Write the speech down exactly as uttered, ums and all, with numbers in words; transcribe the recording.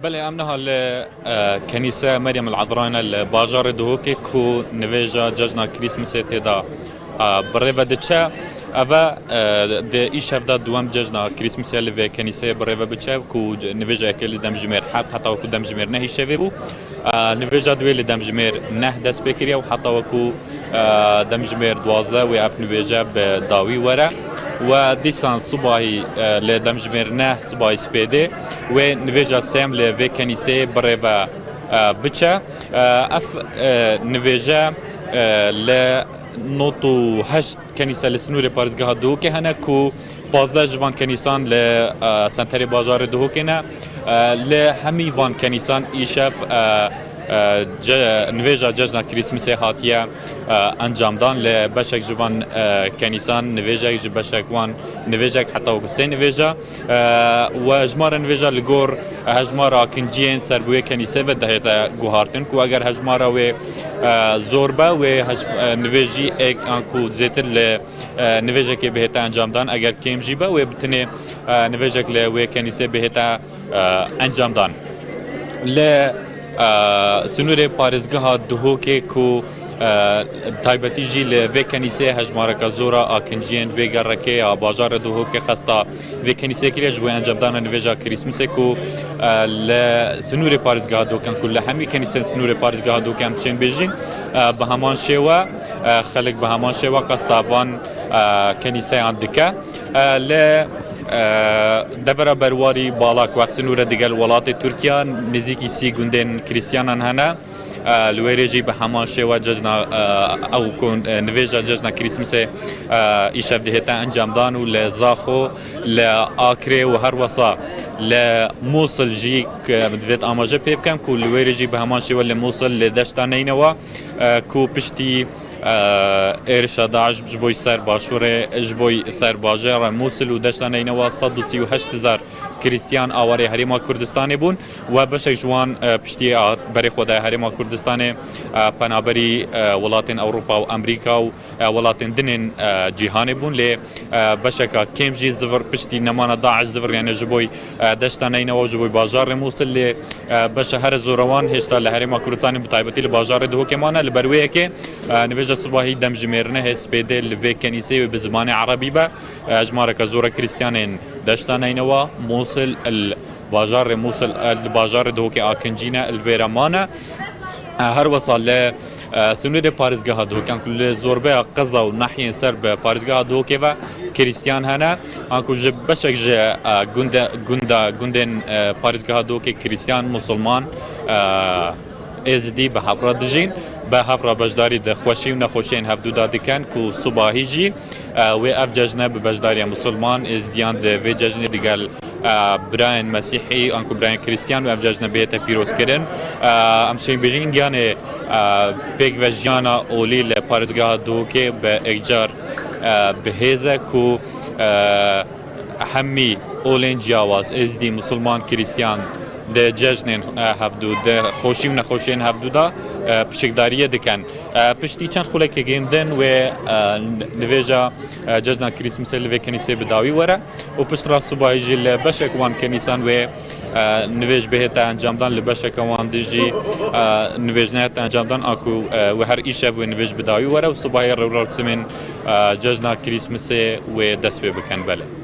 Belê, em niha li, e, Kenîse Meryem el Edrayne li bajarê Duhokê ku nivêja cejna Krîsmisê tê de, e, bi rê ve diçe. Ev e, e, di îşev de duwem cejna Krîsmisê li vê kenîseyê bi rê ve biçe ku c-, nivêja yekê li demjimêr heft heta ku demjimêr neh îşevê bû. E, nivêja duwê li demjimêr neh dest pê kiriye û heta ku, e, demjimêr duwazdeh wê ev nivêje bi dawî were. We dîsan sibahî, e, li demjimêr neh sibahî spêdê wê nivêja sêm li vê kenîseyê bi rê ve, e, biçe. E, ev, e, nivêje, e, li nod û heşt kenîse li sinûrê parêzgeha Duhokê hene ku pazdeh ji van kenîsan li, e, senterê bajarê Duhokê ne. E, li hemî van kenîsan îşev, e, e, ce-, nivêja cejna Krîsmisê hatiye, e, encamdan. Li beşek ji van, e, kenîsan nivêjek, ji beşek wan nivêjek, heta wekî sê nivêja. E, we hejmara nivêja li gor hejmara akinciyên ser bi wê kenîsê ve dihête guhartin ku eger hejmara wê, e, zor be, wê hej-, e, nivêjî êk an ku zêtir li, e, nivêjekê bihête encamdan, eger kêm jî be, wê bi tenê, e, nivêjek li wê kenîsê bihête, e, encamdan. Li, e, sinûrê parêzgeha Duhokê ku, e, taybetî jî li vê kenîseyê hejmareke zor a akinciyên vê gerekê ya bajarê Duhokê qesta vê kenîsê kiriye ji bo encamdana nivêja Krîsmisê ku, e, li sinûrê parêzgeha Duhokê, ku li hemî kenîsên sinûrê parêzgeha Duhokê em dişên bêjîn, e, bi heman şêwe, e, xelk bi heman şêwe qesta van, e, kenîseyan dike. E, li, e, devera berwarî bala ku ev sinûre digel welatê Tirkiya nêzîkî sî gundên Krîstiyanan hene. E, li wê rê jî bi heman şêwe cejna, e, ew ku, e, nivêja cejna Krîsmisê, e, îşev dihête encamdan û li Zaxo, li Akrê û her wesa li Mûsil jî ku divêt amaje pê bikem ku li wê rê jî bi heman şêwe li Mûsil li deşta Neynewa, e, ku piştî, e, êrişa DAIŞ ji bo ser başûrê, ji bo ser bajêra Mûsil û deşta Neynewa sed û sî û heşt hezar Krîstiyan awarê Herêma Kurdistanê bûn. We beşek ji wan, e, piştî a berê xwe daye Herêma Kurdistanê, e, penaberî, e, welatên Ewropa û Amerîka û, e, welatên din ên, e, cîhanê bûn. Lê, e, beşeka kêm jî zivir piştî nemana DAIŞ zivir, yani ji bo, e, deşta Neynewa û ji bo bajarê Mûsil, lê, e, beşa here zora wan hêşta li Herêma Kurdistanê, bi taybetî li bajarê Duhokê mane. Li ber wê yekê, e, nivêja sibahî demjimêr nehê spêdê li vê kenîseyê wê bi zimanê erebî be. E, hejmareke zora Krîstiyanên deşta Neynewa, Mûsil, li bajarê Mûsil, e, li bajarê Duhokê akincîne, li vê re mane. E, her wesa li, e, sinûrê parêzgeha Duhokê, anku li zorbeya qeza û nahiyên ser bi parêzgeha Duhokê ve Krîstiyan hene, anku ji beşek ji, e, gunde-, gunda, gundên, e, parêzgeha Duhokê Krîstiyan, Musulman, e, Êzidî bi hev re dijîn, bi hev re beşdarî di xweşî û nexweşiyên hevdû de dikin ku sibahî jî, e, wê ev cejne bi beşdariya Musulman, Êzidiyan di vê cejnê digel, e, birayên Mesîhî, anku birayên Krîstiyan û ev cejne bihête pîrozkirin. E, em şên bêjin, yanê, e, pêkvejiyana olî li parêzgeha Duhokê bi êkcar, e, bi hêz e ku, e, hemî olên ciyawaz, Êzidî, Musulman, Krîstiyan, di cejnên, e, hevdû, di xweşî û nexweşiyên hevdû de, e, pişikdariyê dikin. E, piştî çend xulekekên din wê, e, nivêja, e, cejna Krîsmisê li vê kenîsê bi dawî were û piştre sibahî jî li beşek wan kenîsan wê, e, nivêj bihête encamdan, li beşeke wan din jî, e, nivêj nehête encamdan, anku, e, wê her îşev wê nivêj bi dawî were û sibahî rewrasmên, e, cejna Krîsmisê wê dest pê bikin. Belê.